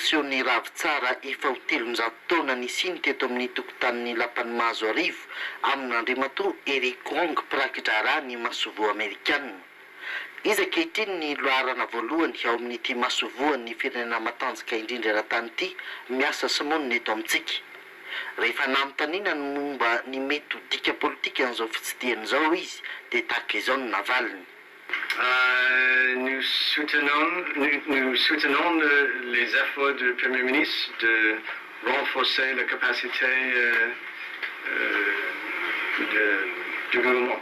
mampiseho ny ravintsara efa ho 300 taona nisiany teto amin'ny tokotanin'ny lapan'i Mahazoarivo amin'Andriamatoa Eric Wong mpiraki-draharaha ny masoivoho amerikanina. Izy ankehitriny ny loharana voalohany ao amin'ity masoivohon'ny firenena matanjaka indrindra eran-tany ity miasa sy monina eto amintsika. Rehefa nanontaniana ny momba ny mety ho dika politikan'izao fitsidihana izao izy dia tahaka izao no navaliny. Nous soutenons, nous, nous soutenons les efforts du Premier ministre de renforcer la capacité euh, euh, de, du gouvernement.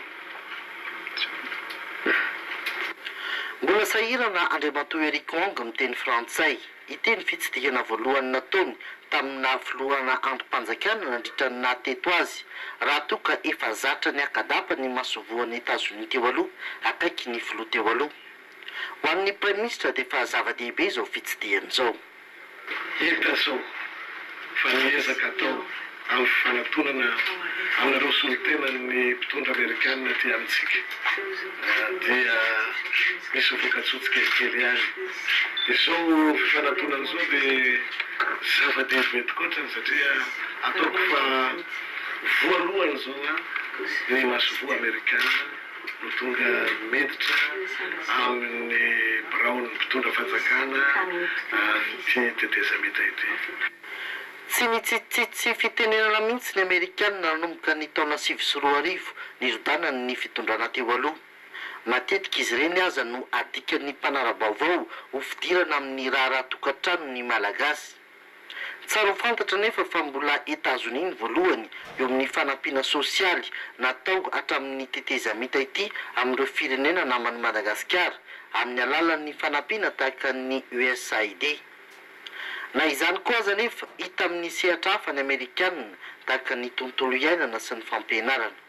Mbola sahirana Andriamatoa Eric Wong miteny frantsay. Ity ny fitsidihana voalohany nataony tamin'ny naha filohana andrim-panjakana nandritra ny naha teto azy, raha toa ka efa zatra niaka-dapa ny masoivohon'i Etazonia teo aloha, akaiky ny filoha teo aloha. Ho an'ny Praiminisitra dia efa zava-dehibe izao fitsidihana izao. Hita izao fa ny ezaka atao amin'ny fifanatonana amin'ireo solontenan'ny mpitondra amerikana aty amintsika dia misy vokatsoa tsikelikely ihany. Izao fifanatonana izao dia zava-dehibe tokoatrany satria ataoko fa voalohany izao ny masoivoho amerikana no tonga miditra amin'ny biraon'ny mpitondra fanjakana amin'ity tetezamita ity. Tsy nitsitsitsy fitenenana mihitsy ny Amerikanina nanomboka ny taona 2009 nirodanany ny fitondrana teo aloha. Matetika izy ireny aza no adikan'ny mpanara-baovao ho fidirana amin'ny raharaha tokantrano ny Malagasy. Tsara ho fantatra anefa fa mbola Etazonia ny voalohany eo amin'ny fanampiana sosialy natao hatramin'ny tetezamita ity amin'ireo firenena naman'i Madagasikara, amin'ny alalan'ny fanampiana tahaka ny USAID. Na izany koa aza anefa, hita amin'ny sehatra hafa ny Amerikanina, tahaka ny tontolo iainana sy ny fampianarana.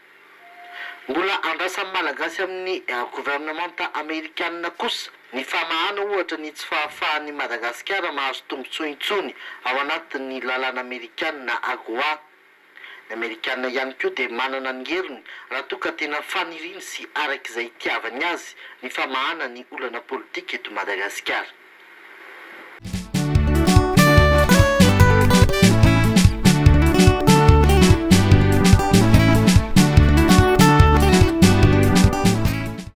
Mbola andrasan'ny Malagasy amin'ny governemanta amerikanina kosa ny famahana ohatra ny tsy fahafahan'i Madagasikara mahazo tombontsoa intsony ao anatin'ny lalàna amerikanina AGOA. Ny Amerikanina ihany koa dia manana ny heriny raha toa ka tena faniriany sy araka izay itiavany azy ny famahana ny olana politika eto Madagasikara.